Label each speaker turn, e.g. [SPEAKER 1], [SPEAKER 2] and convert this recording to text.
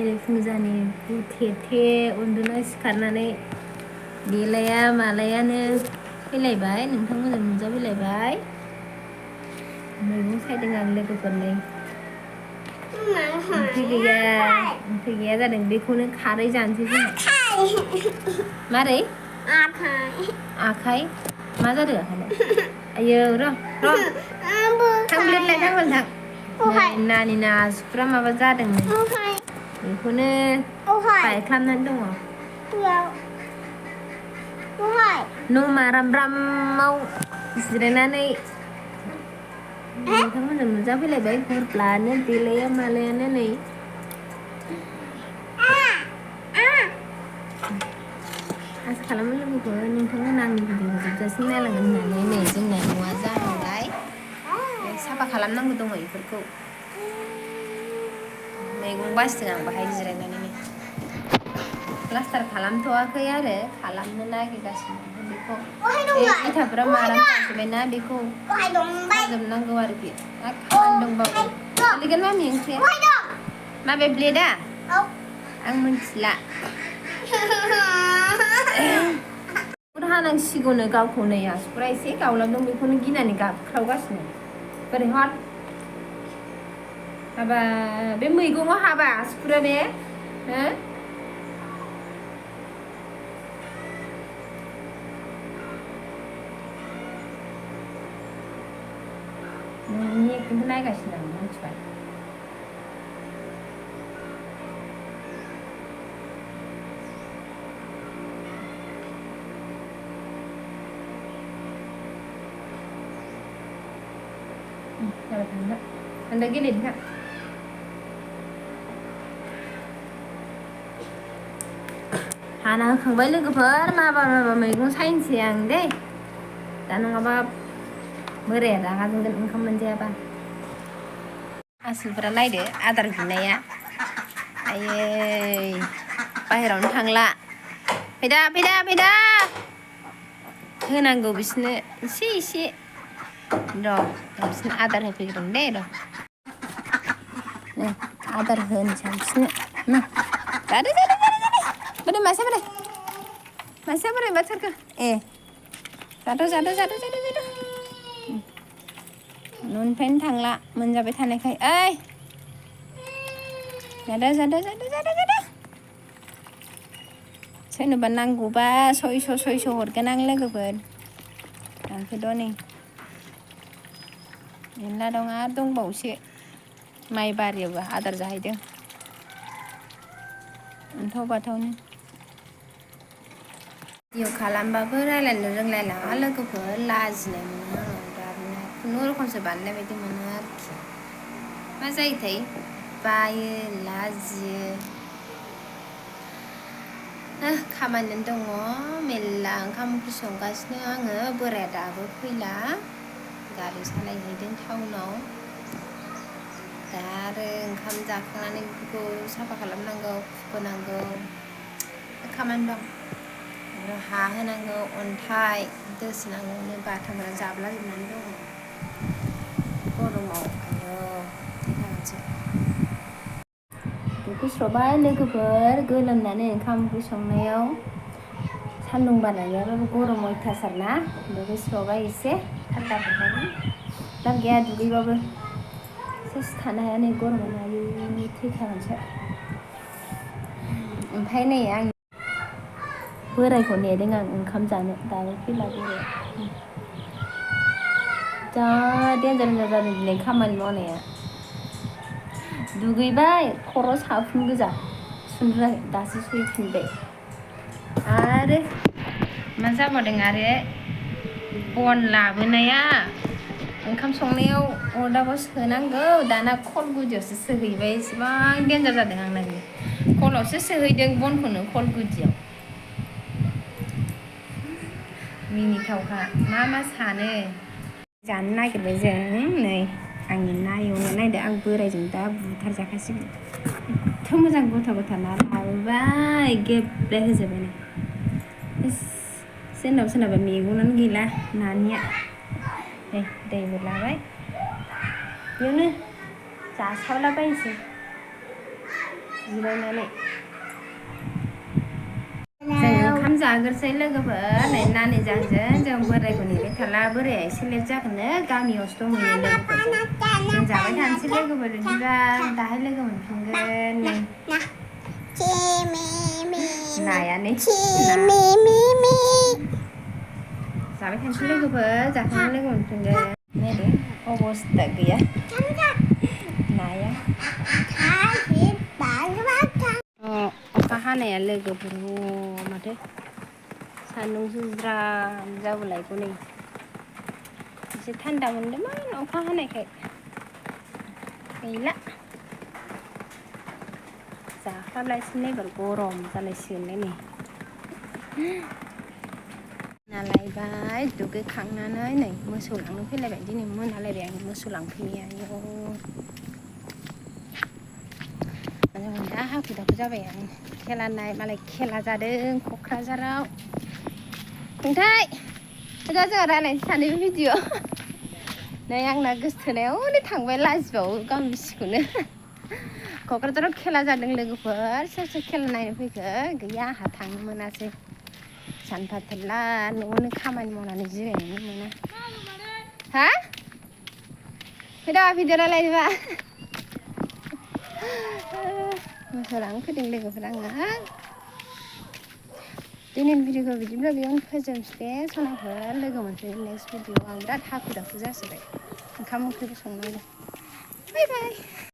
[SPEAKER 1] बेरे फुंजानि थे उन्दुना सिखारनानै देलाया मालायानो फैलायबाय नोंथांमोनजों नुजाफैलायबाय मैगं सायदों आं लोगोफोरनै ओंख्रि गैया जादों बेखौनो खारै जानोसै जों मारै आखाइ मा जादों आखाइलाय आयो र' थांब्लेदलाय थां नानि नासुफ्रा माबा जादों बेखौनो बायख्लानानै दङ नमा रामब्रामाव जिरायनानै नोंथांमोनजों नुजाफैलायबाय गुरब्लानो देलाया मालायानो नै आसा खालामो लोगोफोर नोंथांमोना आंनि भिडिअखौ जोबजासिम नायलांगोन होननानै नै जोंना न'आ जाहांबाय साफा खालामनांगौ दङ बेफोरखौ मैगं बासिदों आं बाहाय जिरायनानै नै प्लास्टार खालामथ'वाखै आरो खालामनो नागिरगासिनो बेखौ इथाफोरा माराम जाजोब्बायना बेखौ खाजोबनांगौ आरोखि खामानि दंबावो गोलैगोन मामि ओंख्रिया माबे ब्लेडआ आं मिथिला हानांसिगौनो गावखौनो आसुफ्रा एसे गावलांदों बेखौनो गिनानै गाबख्रावगासिनो बोरै हट हाबा बे मैगङाव हाबा आसुफ्रा बे हो नोंनि एक्टिंखौ नायगासिनो आं मिथिबाय anda gini kan Hana hoखांबाय लोगोफोर माबा मैगं सायनोसै आं दे दा नङाबा बोराया रागा जोंगोन ओंखाम मोनजायाबा आसुलफोरा नायदो आदार बिनाया आयै बाहेरावनो थांला फैदा होनांगौ बिसोरनो एसे र' बिसोरनो आदार होफैग्रोन दे र' आदार होनोसै आं बिसोरनो जादो बोरै मासे बोरै बाथारखो जादो न'निफ्रायनो थांला मोनजाबाय थानायखाय ओइ जादो सोरनोबा नांगौबा 600 हरगोन आं लोगोफोर लांफैद' नै मेरला दं आरो दंबावोसो माइ बारियावबो आदार जाहैदों अन्थाव बाथावनो भिडिअ खालामबाबो रायज्लायनो रोंलायलाङा लोगोफोर लाजिनाय मोनो आङो बिरादनो खुनुरुखुमसो बानायनाय बायदि मोनो आरोखि मा जायोथाय बायो लाजियो खामानि दङ मेरला ओंखाम ओंख्रि संगासिनो आङो बोराया दाबो फैला गारि सालायहैदों टाउनाव दा आरो ओंखाम जाखांनानै बेफोरखौ साफा खालामनांगौ फुनांगौ खामानि दं आरो हा होनांगौ अन्थाइ दोसोनांगौनो बाथामफोरा जाब्लाजोबनानै दङ गरमाव आयौ थैखागोनसो दुगैस्र'बाय लोगोफोर गोलोमनानै ओंखाम ओंख्रि संनायाव सान्दुं बारायनायाबो गरम अयथासार ना दुगैस्र'बाय एसे थान्दा मोननानै दाम गैया दुगैबाबो सेस थानो हाया नै गरमानो आयु थैखागोनसो ओमफ्राय नै आं बोरायखौ नेदों आं ओंखाम जानो दाबो फैला बोराया जा देन्जार जादों दिनै खामानि मावनाया दुगैबाय खर' साफुन गोजा सुनो दासो सुहैफिनबाय आरो मा जाबावदों आरो बन लाबोनाया ओंखाम संनायाव अरदाबाव सोनांगौ दाना खल गुदियावसो सोहैबाय एसेबां देन्जार जादों आंना खलावसो सोहैदों बनखौनो खल गुदियाव मिनिथावखा मा सानो जानो नागिरबाय जों नै आंनि ना एवनाय नायदो आं बोरायजों दा बुथारजाखासिगोन एथ' मोजां गथा ना लाबोबाय गेब्लेहोजोब्बाय ना सोरनाबा मेगनानो गैला नानिया दैबो लाबाय बेयावनो जासावलाबायनोसै जिरायनानै जों ओंखाम जाग्रोसै लोगोफोर नै नानिजों आंजों जों बोरायखौ नेबाय थाला बोराया एसे लेट जागोननो गामियावसो दंहैयो लोगोफोर जों जाबाय थानोसै लोगोफोर बिदिबा दाहाय लोगो मोनफिनगोन नै नाया नै जाबाय थानोसै लोगोफोर जाखांनानै लोगो मोनफिनगोन नै दे अबस्था गैया नाया अखा हानाया लोगोफोर माथो सान्दुंसो ज्राम जाबोलायगौ नै एसे थान्दा मोनदोंमोन अखा हानायखाय गैला जाख्लाबलायसिनो एबार गरम जालायसिगोनलाय नै नालायबाय दुगैखांनानै नै मोसौ लांनो फैलायबाय दिनै मोनालायबाय आं मोसौ लांफैनाया आयौ दा हाखु दाखु जाबाय आं खेला नाय मालाय खेला जादों क'क्राझाराव खुंथाय दा जोंहा रायलायनोसै सानैबो भिडिअ नै आंना गोसथोनायाव हनै थांबाय लाजिबावो गावनि क'क्राझाराव खेला जादों लोगोफोर सोर सोर खेला नायनो फैखो गैया आंहा थांनो मोनासै सानफा थोरला न'आवनो खामानि मावनानै जिरायनोनो मोना हा फैदा भिडिअ रायलायनोबा मोसौ लांनो फैदों लोगोफोर आङो दिनैनि भिडिअखौ बिदिब्ला बेयावनो फोजोबनोसै दे सनाफोर लोगो मोनफिनगोन नेक्स्ट भिडिअ आं बिराद हाखु दाखु जासोबाय ओंखाम ओंख्रिबो संनांगौ बाय बाय